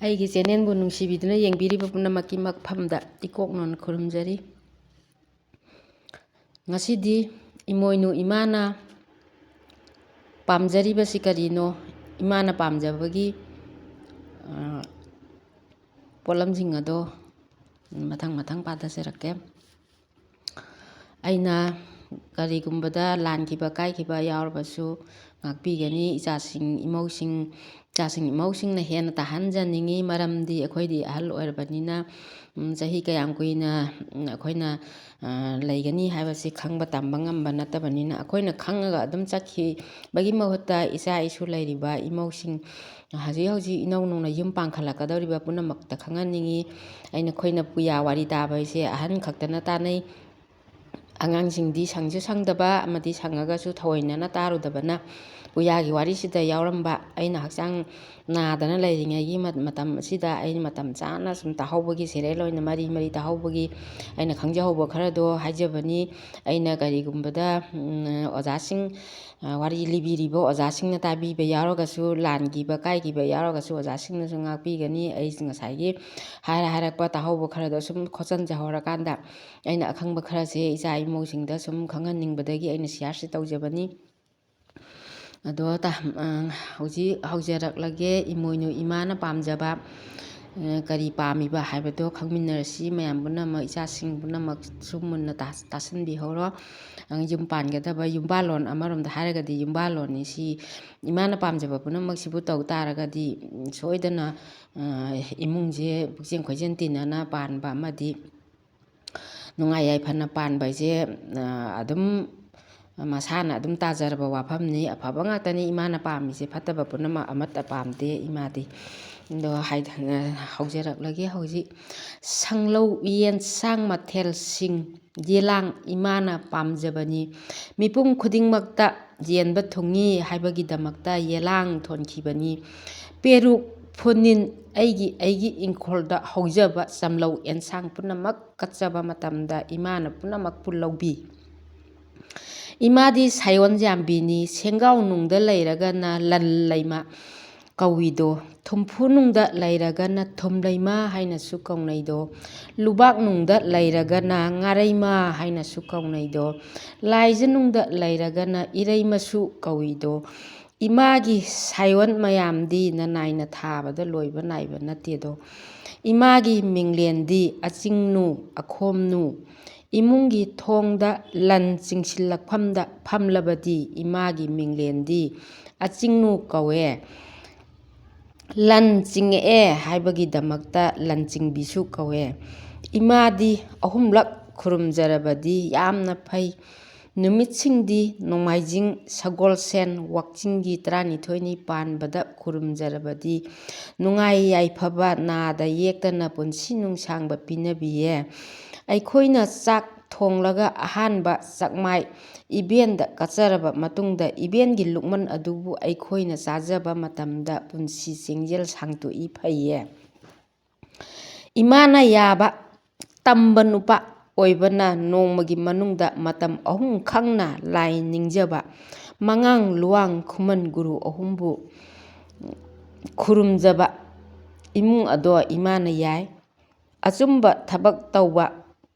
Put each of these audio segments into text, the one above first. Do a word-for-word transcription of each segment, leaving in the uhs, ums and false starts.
ꯑꯩꯒꯤ ꯆꯦꯅꯦꯜꯕꯨ ꯅꯨꯡꯁꯤꯕꯤꯗꯨꯅ ꯌꯦꯡꯕꯤꯔꯤꯕ ꯄꯨꯝꯅꯃꯛꯀꯤ ꯃꯐꯝꯗ ꯏꯀꯣꯛꯅꯣꯟ ꯈꯨꯔꯨꯝꯖꯔꯤ꯫ ꯉꯁꯤꯗꯤ ꯏꯃꯣꯏꯅꯨ ꯏꯃꯥꯅ ꯄꯥꯝꯖꯔꯤꯕꯁꯤ ꯀꯔꯤꯅꯣ, ꯏꯃꯥꯅ ꯄꯥꯝꯖꯕꯒꯤ, ꯑ, ꯄꯣꯠꯂꯝꯁꯤꯡ ꯑꯗꯣ ꯃꯊꯪ ꯃꯊꯪ ꯄꯥꯊꯖꯔꯛꯀꯦ꯫ ꯑꯩꯅ ꯀꯔꯤꯒꯨꯝꯕꯗ ꯂꯥꯟꯈꯤꯕ ꯀꯥꯏꯈꯤꯕ ꯌꯥꯎꯔꯕꯁꯨ ꯉꯥꯛꯄꯤꯒꯅꯤ꯫ ꯏꯆꯥꯁꯤꯡ ꯏꯃꯧꯁꯤꯡ, ꯏꯆꯥꯁꯤꯡ ꯏꯃꯧꯁꯤꯡꯅ ꯍꯦꯟꯅ ꯇꯥꯍꯟꯖꯅꯤꯡꯉꯤ, ꯃꯔꯝꯗꯤ ꯑꯩꯈꯣꯏꯗꯤ ꯑꯍꯜ ꯑꯣꯏꯔꯕꯅꯤꯅ, ꯎꯝ, ꯆꯍꯤ ꯀꯌꯥꯝ ꯀꯨꯏꯅ, ꯎꯝ, ꯑꯩꯈꯣꯏꯅ, ꯑ, ꯂꯩꯒꯅꯤ ꯍꯥꯏꯕꯁꯤ ꯈꯪꯕ ꯇꯝꯕ ꯉꯝꯕ ꯅꯠꯇꯕꯅꯤꯅ, ꯑꯩꯈꯣꯏꯅ ꯈꯪꯉꯒ ꯑꯗꯨꯝ ꯆꯠꯈꯤꯕꯒꯤ ꯃꯍꯨꯠꯇ ꯏꯆꯥ ꯏꯁꯨ ꯂꯩꯔꯤꯕ ꯏꯃꯧꯁꯤꯡ, ꯍꯧꯖꯤꯛ ꯍꯧꯖꯤꯛ ꯏꯅꯧ ꯅꯧꯅ ꯌꯨꯝ ꯄꯥꯟꯈꯠꯂꯛꯀꯗꯧꯔꯤꯕ ꯄꯨꯝꯅꯃꯛꯇ ꯈꯪꯍꯟꯅꯤꯡꯉꯤ꯫ ꯑꯩꯅ, ꯑꯩꯈꯣꯏꯅ ꯄꯨꯌꯥ ꯋꯥꯔꯤ ꯇꯥꯕ ꯍꯥꯏꯁꯦ ꯑꯍꯟ ꯈꯛꯇꯅ ꯇꯥꯟꯅꯩ꯫ ꯑꯉꯥꯡꯁꯤꯡꯗꯤ ꯁꯪꯁꯨ ꯁꯪꯗꯕ ꯑꯃꯗꯤ ꯁꯪꯉꯒꯁꯨ ꯊꯑꯣꯏꯅꯅ ꯇꯥꯔꯨꯗꯕꯅ ꯄꯨꯌꯥꯒꯤ ꯋꯥꯔꯤꯁꯤꯗ ꯌꯥꯎꯔꯝꯕ, ꯑꯩꯅ ꯍꯛꯆꯥꯡ ꯅꯥꯗꯅ ꯂꯩꯔꯤꯉꯩꯒꯤ ꯃ-, ꯃꯇꯝ ꯑꯁꯤꯗ ꯑꯩꯅ ꯃꯇꯝ ꯆꯥꯅ ꯁꯨꯝ ꯇꯥꯍꯧꯕꯒꯤ, ꯁꯦꯔꯦꯜ ꯑꯣꯏꯅ ꯃꯔꯤ ꯃꯔꯤ ꯇꯥꯍꯧꯕꯒꯤ ꯑꯩꯅ ꯈꯪꯖꯍꯧꯕ ꯈꯔꯗꯣ ꯍꯥꯏꯖꯕꯅꯤ꯫ ꯑꯩꯅ ꯀꯔꯤꯒꯨꯝꯕꯗ, ꯎꯝ, ꯑꯣꯖꯥꯁꯤꯡ, ꯑ, ꯋꯥꯔꯤ ꯂꯤꯕꯤꯔꯤꯕ ꯑꯣꯖꯥꯁꯤꯡꯅ ꯇꯥꯕꯤꯕ ꯌꯥꯎꯔꯒꯁꯨ, ꯂꯥꯟꯈꯤꯕ ꯀꯥꯏꯈꯤꯕ ꯌꯥꯎꯔꯒꯁꯨ ꯑꯣꯖꯥꯁꯤꯡꯅꯁꯨ ꯉꯥꯛꯄꯤꯒꯅꯤ꯫ ꯑꯩ ꯉꯁꯥꯏꯒꯤ ꯍꯥꯏꯔ ꯍꯥꯏꯔꯛꯄ ꯇꯥꯍꯧꯕ ꯈꯔꯗꯣ ꯁꯨꯝ ꯈꯣꯠꯆꯟꯖꯍꯧꯔꯀꯥꯟꯗ ꯑꯩꯅ ꯑꯈꯪꯕ ꯈꯔꯁꯦ ꯏꯆꯥ ꯏꯃꯧꯁꯤꯡꯗ ꯁꯨꯝ ꯈꯪꯍꯟꯅꯤꯡꯕꯗꯒꯤ ꯑꯩꯅ ꯁꯤꯌꯥꯔꯁꯤ ꯇꯧꯖꯕꯅꯤ꯫ ꯑꯗꯣ ꯇ-, ꯑ, ꯍꯧꯖꯤꯛ ꯍꯧꯖꯔꯛꯂꯒꯦ꯫ ꯏꯃꯣꯏꯅꯨ ꯏꯃꯥꯅ ꯄꯥꯝꯖꯕ, ꯑ, ꯀꯔꯤ ꯄꯥꯝꯃꯤꯕ ꯍꯥꯏꯕꯗꯣ ꯈꯪꯃꯤꯟꯅꯔꯁꯤ꯫ ꯃꯌꯥꯝ ꯄꯨꯝꯅꯃꯛ, ꯏꯆꯥꯁꯤꯡ ꯄꯨꯝꯅꯃꯛꯁꯨ ꯃꯨꯟꯅ ꯇꯥ-, ꯇꯥꯁꯤꯟꯕꯤꯍꯧꯔꯣ꯫ ꯑ, ꯌꯨꯝ ꯄꯥꯟꯒꯗꯕ ꯌꯨꯝꯕꯥꯜꯂꯣꯟ, ꯑꯃꯔꯣꯝꯗ ꯍꯥꯏꯔꯒꯗꯤ ꯌꯨꯝꯕꯥꯜꯂꯣꯟꯅꯤ꯫ ꯁꯤ ꯏꯃꯥꯅ ꯄꯥꯝꯖꯕ ꯄꯨꯝꯅꯃꯛꯁꯤꯕꯨ ꯇꯧ ꯇꯥꯔꯒꯗꯤ, ꯎꯝ, ꯁꯣꯏꯗꯅ, ꯑ, ꯏꯃꯨꯡꯁꯦ ꯄꯨꯛꯆꯦꯟ ꯈꯣꯏꯖꯦꯟ ꯇꯤꯟꯅꯅ ꯄꯥꯟꯕ ꯑꯃꯗꯤ ꯅꯨꯡꯉꯥꯏ ꯌꯥꯏꯐꯅ ꯄꯥꯟꯕ ꯍꯥꯏꯁꯦ, ꯑ, ꯑꯗꯨꯝ ꯃꯁꯥꯅ ꯑꯗꯨꯝ ꯇꯥꯖꯔꯕ ꯋꯥꯐꯝꯅꯤ꯫ ꯑꯐꯕ ꯉꯥꯛꯇꯅꯤ ꯏꯃꯥꯅ ꯄꯥꯝꯃꯤꯁꯦ, ꯐꯠꯇꯕ ꯄꯨꯝꯅꯃꯛ ꯑꯃꯠꯇ ꯄꯥꯝꯗꯦ ꯏꯃꯥꯗꯤ꯫ ꯑꯗꯣ ꯍꯥꯏ-, ꯍꯧꯖꯔꯛꯂꯒꯦ ꯍꯧꯖꯤꯛ꯫ ꯁꯪꯂꯧ ꯌꯦꯟꯁꯥꯡ ꯃꯊꯦꯜꯁꯤꯡ, ꯌꯦꯂꯥꯡ ꯏꯃꯥꯅ ꯄꯥꯝꯖꯕꯅꯤ꯫ ꯃꯤꯄꯨꯝ ꯈꯨꯗꯤꯡꯃꯛꯇ ꯌꯦꯟꯕ ꯊꯨꯡꯉꯤ ꯍꯥꯏꯕꯒꯤꯗꯃꯛꯇ ꯌꯦꯂꯥꯡ ꯊꯣꯟꯈꯤꯕꯅꯤ꯫ ꯄꯦꯔꯨꯛ, ꯐꯨꯅꯤꯟ, ꯑꯩꯒꯤ, ꯑꯩꯒꯤ ꯏꯪꯈꯣꯜꯗ ꯍꯧꯖꯕ ꯆꯝꯂꯧ ꯑꯦꯟꯁꯥꯡ ꯄꯨꯝꯅꯃꯛ ꯀꯠꯆꯕ ꯃꯇꯝꯗ ꯏꯃꯥꯅ ꯄꯨꯝꯅꯃꯛꯄꯨ ꯂꯧꯕꯤ꯫ ꯏꯃꯥꯗꯤ ꯁꯥꯌꯣꯟ ꯌꯥꯝꯕꯤꯅꯤ, ꯁꯦꯡꯒꯥꯎꯅꯨꯡꯗ ꯂꯩꯔꯒꯅ ꯂꯟ ꯂꯩꯃ꯫ ꯀꯧꯏꯗꯣ꯫ ꯊꯨꯝꯐꯨꯅꯨꯡꯗ ꯂꯩꯔꯒꯅ ꯊꯨꯝꯂꯩꯃ ꯍꯥꯏꯅꯁꯨ ꯀꯧꯅꯩꯗꯣ꯫ ꯂꯨꯕꯥꯛꯅꯨꯡꯗ ꯂꯩꯔꯒꯅ ꯉꯥꯔꯩꯃ ꯍꯥꯏꯅꯁꯨ ꯀꯧꯅꯩꯗꯣ꯫ ꯂꯥꯏꯖꯅꯨꯡꯗ ꯂꯩꯔꯒꯅ ꯏꯔꯩꯃꯁꯨ ꯀꯧꯏꯗꯣ꯫ ꯏꯃꯥꯒꯤ ꯁꯥꯏꯑꯣꯟ ꯃꯌꯥꯝꯗꯤ ꯅꯅꯥꯏꯅ ꯊꯥꯕꯗ ꯂꯣꯏꯕ ꯅꯥꯏꯕ ꯅꯠꯇꯦꯗꯣ꯫ ꯏꯃꯥꯒꯤ ꯃꯤꯡꯂꯦꯟꯗꯤ ꯑꯆꯤꯡꯅꯨ, ꯑꯈꯣꯝꯅꯨ꯫ ꯏꯃꯨꯡꯒꯤ ꯊꯣꯡꯗ ꯂꯟ ꯆꯤꯡꯁꯤꯜꯂꯛꯐꯝꯗ ꯐꯝꯂꯕꯗꯤ ꯏꯃꯥꯒꯤ ꯃꯤꯡꯂꯦꯟꯗꯤ ꯑꯆꯤꯡꯅꯨ ꯀꯧꯋꯦ꯫ ꯂꯟ ꯆꯤꯡꯉꯛꯑꯦ ꯍꯥꯏꯕꯒꯤꯗꯃꯛꯇ ꯂꯟ ꯆꯤꯡꯕꯤꯁꯨ ꯀꯧꯋꯦ꯫ ꯏꯃꯥꯗꯤ ꯑꯍꯨꯝꯂꯛ ꯈꯨꯔꯨꯝꯖꯔꯕꯗꯤ ꯌꯥꯝꯅ ꯐꯩ꯫ ꯅꯨꯃꯤꯠꯁꯤꯡꯗꯤ ꯅꯣꯡꯃꯥꯏꯖꯤꯡ, ꯁꯒꯣꯜꯁꯦꯟ, ꯋꯥꯛꯆꯤꯡꯒꯤ ꯇꯔꯥꯅꯤꯊꯣꯏꯅꯤ ꯄꯥꯟꯕꯗ ꯈꯨꯔꯨꯝꯖꯔꯕꯗꯤ ꯅꯨꯡꯉꯥꯏ ꯌꯥꯏꯐꯕ, ꯅꯥꯗ ꯌꯦꯛꯇꯅ ꯄꯨꯟꯁꯤ ꯅꯨꯡꯁꯥꯡꯕ ꯄꯤꯅꯕꯤꯌꯦ꯫ ꯑꯩꯈꯣꯏꯅ ꯆꯥꯛ ꯊꯣꯡꯂꯒ ꯑꯍꯥꯟꯕ ꯆꯥꯛꯃꯥꯏ ꯏꯕꯦꯟꯗ ꯀꯠꯆꯔꯕ ꯃꯇꯨꯡꯗ ꯏꯕꯦꯟꯒꯤ ꯂꯨꯛꯃꯟ ꯑꯗꯨꯕꯨ ꯑꯩꯈꯣꯏꯅ ꯆꯥꯖꯕ ꯃꯇꯝꯗ ꯄꯨꯟꯁꯤ ꯆꯦꯡꯖꯦꯜ ꯁꯥꯡꯇꯣꯛꯏ ꯐꯩꯌꯦ꯫ ꯏꯃꯥꯅ ꯌꯥꯕ ꯇꯝꯕ ꯅꯨꯄꯥ ꯑꯣꯏꯕꯅ ꯅꯣꯡꯃꯒꯤ ꯃꯅꯨꯡꯗ ꯃꯇꯝ ꯑꯍꯨꯝ ꯈꯪꯅ ꯂꯥꯏ ꯅꯤꯡꯖꯕ, ꯃꯉꯥꯡ ꯂꯨꯋꯥꯡ ꯈꯨꯃꯟ ꯒꯨꯔꯨ ꯑꯍꯨꯝꯕꯨ ꯈꯨꯔꯨꯝꯖꯕ ꯏꯃꯨꯡ ꯑꯗꯣ ꯏꯃꯥꯅ ꯌꯥꯏ꯫ ꯑꯆꯨꯝꯕ ꯊꯕꯛ ꯇꯧꯕ,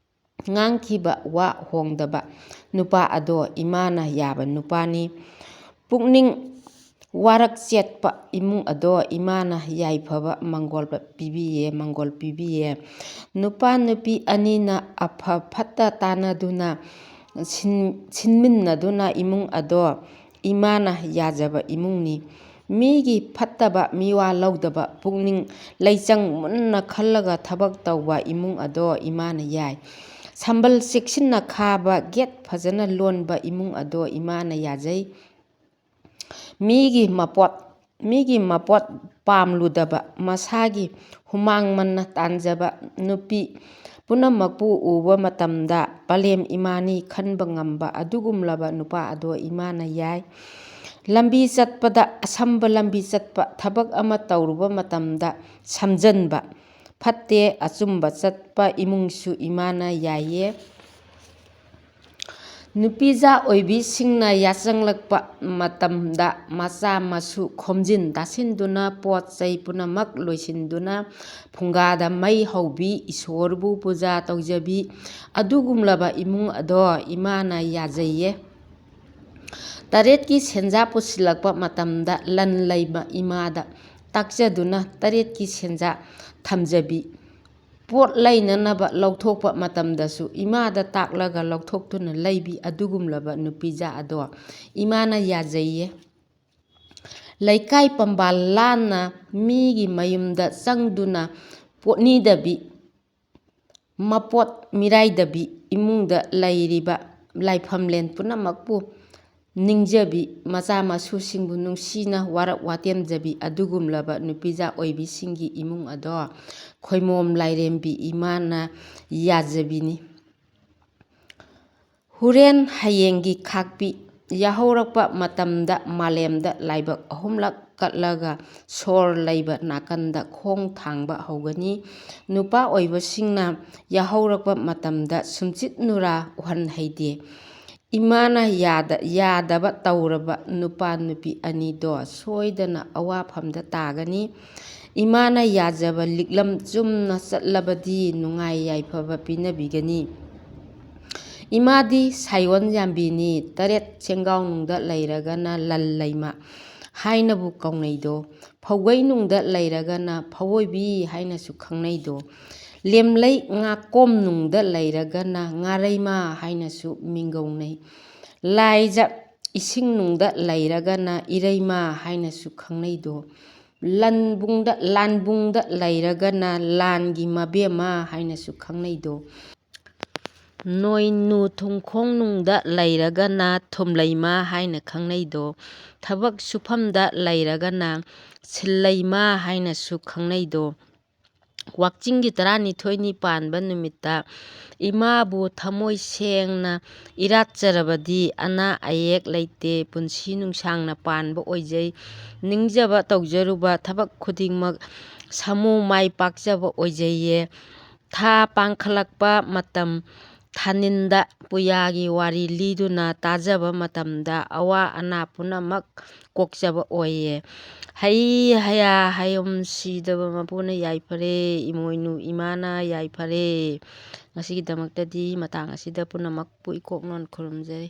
ꯉꯥꯡꯈꯤꯕ ꯋꯥ ꯍꯣꯡꯗꯕ ꯅꯨꯄꯥ ꯑꯗꯣ ꯏꯃꯥꯅ ꯌꯥꯕ ꯅꯨꯄꯥꯅꯤ꯫ ꯄꯨꯛꯅꯤꯡ ꯋꯥꯔꯛ ꯆꯦꯠꯄ ꯏꯃꯨꯡ ꯑꯗꯣ ꯏꯃꯥꯅ ꯌꯥꯏꯐꯕ ꯃꯪꯒꯣꯜ ꯄꯤꯕꯤꯌꯦ, ꯃꯪꯒꯣꯜ ꯄꯤꯕꯤꯌꯦ꯫ ꯅꯨꯄꯥ ꯅꯨꯄꯤ ꯑꯅꯤꯅ ꯑꯐ ꯐꯠꯇ ꯇꯥꯟꯅꯗꯨꯅ ꯁꯤꯟ-, ꯁꯤꯟꯃꯤꯟꯅꯗꯨꯅ ꯏꯃꯨꯡ ꯑꯗꯣ ꯏꯃꯥꯅ ꯌꯥꯖꯕ ꯏꯃꯨꯡꯅꯤ꯫ ꯃꯤꯒꯤ ꯐꯠꯇꯕ ꯃꯤꯋꯥ ꯂꯧꯗꯕ, ꯄꯨꯛꯅꯤꯡ ꯂꯩꯆꯪ ꯃꯨꯟꯅ ꯈꯜꯂꯒ ꯊꯕꯛ ꯇꯧꯕ ꯏꯃꯨꯡ ꯑꯗꯣ ꯏꯃꯥꯅ ꯌꯥꯏ꯫ ꯁꯝꯕꯜ ꯆꯦꯛꯁꯤꯟꯅ ꯈꯥꯕ, ꯒꯦꯠ ꯐꯖꯅ ꯂꯣꯟꯕ ꯏꯃꯨꯡ ꯑꯗꯣ ꯏꯃꯥꯅ ꯌꯥꯖꯩ꯫ ꯃꯤꯒꯤ ꯃꯄꯣꯠ, ꯃꯤꯒꯤ ꯃꯄꯣꯠ ꯄꯥꯝꯂꯨꯗꯕ, ꯃꯁꯥꯒꯤ ꯍꯨꯃꯥꯡ ꯃꯟꯅ ꯇꯥꯟꯖꯕ ꯅꯨꯄꯤ ꯄꯨꯝꯅꯃꯛꯄꯨ ꯎꯕ ꯃꯇꯝꯗ ꯄꯂꯦꯝ ꯏꯃꯥꯅꯤ ꯈꯟꯕ ꯉꯝꯕ ꯑꯗꯨꯒꯨꯝꯂꯕ ꯅꯨꯄꯥ ꯑꯗꯣ ꯏꯃꯥꯅ ꯌꯥꯏ꯫ ꯂꯝꯕꯤ ꯆꯠꯄꯗ, ꯑꯁꯝꯕ ꯂꯝꯕꯤ ꯆꯠꯄ, ꯊꯕꯛ ꯑꯃ ꯇꯧꯔꯨꯕ ꯃꯇꯝꯗ ꯁꯝꯖꯟꯕ, ꯐꯠꯇꯦ, ꯑꯆꯨꯝꯕ ꯆꯠꯄ ꯏꯃꯨꯡꯁꯨ ꯏꯃꯥꯅ ꯌꯥꯏꯌꯦ꯫ ꯅꯨꯄꯤꯖꯥ ꯑꯣꯏꯕꯤꯁꯤꯡꯅ ꯌꯥꯆꯪꯂꯛꯄ ꯃꯇꯝꯗ ꯃꯆꯥ ꯃꯁꯨ ꯈꯣꯝꯖꯤꯟ ꯇꯥꯁꯤꯟꯗꯨꯅ ꯄꯣꯠ ꯆꯩ ꯄꯨꯝꯅꯃꯛ ꯂꯣꯏꯁꯤꯟꯗꯨꯅ ꯐꯨꯡꯒꯥꯗ ꯃꯩ ꯍꯧꯕꯤ, ꯏꯁꯣꯔꯕꯨ ꯄꯨꯖꯥ ꯇꯧꯖꯕꯤ ꯑꯗꯨꯒꯨꯝꯂꯕ ꯏꯃꯨꯡ ꯑꯗꯣ ꯏꯃꯥꯅ ꯌꯥꯖꯩꯌꯦ꯫ ꯇꯔꯦꯠꯀꯤ ꯁꯦꯟꯖꯥ ꯄꯨꯁꯤꯜꯂꯛꯄ ꯃꯇꯝꯗ ꯂꯟ ꯂꯩꯕ ꯏꯃꯥꯗ ꯇꯥꯛꯆꯗꯨꯅ ꯇꯔꯦꯠꯀꯤ ꯁꯦꯟꯖꯥ ꯊꯝꯖꯕꯤ꯫ ꯄꯣꯠ ꯂꯩꯅꯅꯕ ꯂꯧꯊꯣꯛꯄ ꯃꯇꯝꯗꯁꯨ ꯏꯃꯥꯗ ꯇꯥꯛꯂꯒ ꯂꯧꯊꯣꯛꯇꯨꯅ ꯂꯩꯕꯤ ꯑꯗꯨꯒꯨꯝꯂꯕ ꯅꯨꯄꯤꯖꯥ ꯑꯗꯣ ꯏꯃꯥꯅ ꯌꯥꯖꯩꯌꯦ꯫ ꯂꯩꯀꯥꯏ ꯄꯝꯕꯥꯜ ꯂꯥꯟꯅ ꯃꯤꯒꯤ ꯃꯌꯨꯝꯗ ꯆꯪꯗꯨꯅ ꯄꯣꯠ ꯅꯤꯗꯕꯤ, ꯃꯄꯣꯠ ꯃꯤꯔꯥꯏꯗꯕꯤ, ꯏꯃꯨꯡꯗ ꯂꯩꯔꯤꯕ ꯂꯥꯏꯐꯝꯂꯦꯟ ꯄꯨꯝꯅꯃꯛꯄꯨ ꯅꯤꯡꯖꯕꯤ, ꯃꯆꯥ ꯃꯁꯨꯁꯤꯡꯕꯨ ꯅꯨꯡꯁꯤꯅ ꯋꯥꯔꯛ ꯋꯥꯇꯦꯝꯖꯕꯤ ꯑꯗꯨꯒꯨꯝꯂꯕ ꯅꯨꯄꯤꯖꯥ ꯑꯣꯏꯕꯤꯁꯤꯡꯒꯤ ꯏꯃꯨꯡ ꯑꯗꯣ ꯈꯣꯏꯃꯣꯝ ꯂꯥꯏꯔꯦꯝꯕꯤ ꯏꯃꯥꯅ ꯌꯥꯖꯕꯤꯅꯤ꯫ ꯍꯣꯔꯦꯟ ꯍꯌꯦꯡꯒꯤ ꯈꯥꯛꯄꯤ꯫ ꯌꯥꯍꯧꯔꯛꯄ ꯃꯇꯝꯗ ꯃꯥꯂꯦꯝꯗ ꯂꯥꯏꯕꯛ ꯑꯍꯨꯝꯂꯛ ꯀꯠꯂꯒ ꯁꯣꯔ ꯂꯩꯕ ꯅꯥꯀꯟꯗ ꯈꯣꯡ ꯊꯥꯡꯕ ꯍꯧꯒꯅꯤ꯫ ꯅꯨꯄꯥ ꯑꯣꯏꯕꯁꯤꯡꯅ ꯌꯥꯍꯧꯔꯛꯄ ꯃꯇꯝꯗ ꯁꯨꯝꯆꯤꯠ ꯅꯨꯔꯥ ꯎꯍꯟꯍꯩꯗꯦ꯫ ꯏꯃꯥꯅ ꯌꯥꯗ-, ꯌꯥꯗꯕ ꯇꯧꯔꯕ ꯅꯨꯄꯥ ꯅꯨꯄꯤ ꯑꯅꯤꯗꯣ ꯁꯣꯏꯗꯅ ꯑꯋꯥꯐꯝꯗ ꯇꯥꯒꯅꯤ꯫ ꯏꯃꯥꯅ ꯌꯥꯖꯕ ꯂꯤꯛꯂꯝ ꯆꯨꯝꯅ ꯆꯠꯂꯕꯗꯤ ꯅꯨꯡꯉꯥꯏ ꯌꯥꯏꯐꯕ ꯄꯤꯅꯕꯤꯒꯅꯤ꯫ ꯏꯃꯥꯗꯤ ꯁꯥꯏꯑꯣꯟ ꯌꯥꯝꯕꯤꯅꯤ꯫ ꯇꯔꯦꯠ ꯁꯦꯡꯒꯥꯎꯅꯨꯡꯗ ꯂꯩꯔꯒꯅ ꯂꯟ ꯂꯩꯃ ꯍꯥꯏꯅꯕꯨ ꯀꯧꯅꯩꯗꯣ꯫ ꯐꯧꯒꯩꯅꯨꯡꯗ ꯂꯩꯔꯒꯅ ꯐꯧꯑꯣꯏꯕꯤ ꯍꯥꯏꯅꯁꯨ ꯈꯪꯅꯩꯗꯣ꯫ ꯂꯦꯝꯂꯩ ꯉꯥꯀꯣꯝꯅꯨꯡꯗ ꯂꯩꯔꯒꯅ ꯉꯥꯔꯩꯃ ꯍꯥꯏꯅꯁꯨ ꯃꯤꯡꯒꯧꯅꯩ꯫ ꯂꯥꯏꯖ ꯏꯁꯤꯡꯅꯨꯡꯗ ꯂꯩꯔꯒꯅ ꯏꯔꯩꯃ ꯍꯥꯏꯅꯁꯨ ꯈꯪꯅꯩꯗꯣ꯫ ꯂꯟꯕꯨꯡꯗ, ꯂꯥꯟꯕꯨꯡꯗ ꯂꯩꯔꯒꯅ ꯂꯥꯟꯒꯤ ꯃꯕꯦꯝꯃ ꯍꯥꯏꯅꯁꯨ ꯈꯪꯅꯩꯗꯣ꯫ ꯅꯣꯏꯅꯨ ꯊꯨꯝꯈꯣꯡꯅꯨꯡꯗ ꯂꯩꯔꯒꯅ ꯊꯨꯝꯂꯩꯃ ꯍꯥꯏꯅ ꯈꯪꯅꯩꯗꯣ꯫ ꯊꯕꯛ ꯁꯨꯐꯝꯗ ꯂꯩꯔꯒꯅ ꯁꯤꯜꯂꯩꯃ ꯍꯥꯏꯅꯁꯨ ꯈꯪꯅꯩꯗꯣ꯫ ꯋꯥꯛꯆꯤꯡꯒꯤ ꯇꯔꯥꯅꯤꯊꯣꯏꯅꯤ ꯄꯥꯟꯕ ꯅꯨꯃꯤꯠꯇ ꯏꯃꯥꯕꯨ ꯊꯃꯣꯏ ꯁꯦꯡꯅ ꯏꯔꯥꯠꯆꯔꯕꯗꯤ ꯑꯅꯥ ꯑꯌꯦꯛ ꯂꯩꯇꯦ, ꯄꯨꯟꯁꯤ ꯅꯨꯡꯁꯥꯡꯅ ꯄꯥꯟꯕ ꯑꯣꯏꯖꯩ꯫ ꯅꯤꯡꯖꯕ ꯇꯧꯖꯔꯨꯕ ꯊꯕꯛ ꯈꯨꯗꯤꯡꯃꯛ ꯁꯥꯃꯨ ꯃꯥꯏ ꯄꯥꯛꯆꯕ ꯑꯣꯏꯖꯩꯌꯦ꯫ ꯊꯥ ꯄꯥꯡꯈꯠꯂꯛꯄ ꯃꯇꯝ ꯊꯥꯅꯤꯟꯗ ꯄꯨꯌꯥꯒꯤ ꯋꯥꯔꯤ ꯂꯤꯗꯨꯅ ꯇꯥꯖꯕ ꯃꯇꯝꯗ ꯑꯋꯥ ꯑꯅꯥ ꯄꯨꯝꯅꯃꯛ ꯀꯣꯛꯆꯕ ꯑꯣꯏꯌꯦ꯫ ꯍꯩ ꯍꯌꯥ ꯍꯌꯨꯝ ꯁꯤꯗꯕ ꯃꯄꯨꯅ ꯌꯥꯏꯐꯔꯦ, ꯏꯃꯣꯏꯅꯨ ꯏꯃꯥꯅ ꯌꯥꯏꯐꯔꯦ꯫ ꯉꯁꯤꯒꯤꯗꯃꯛꯇꯗꯤ ꯃꯇꯥꯡ ꯑꯁꯤꯗ ꯄꯨꯝꯅꯃꯛꯄꯨ ꯏꯀꯣꯛꯅꯣꯟ ꯈꯨꯔꯨꯝꯖꯔꯤ꯫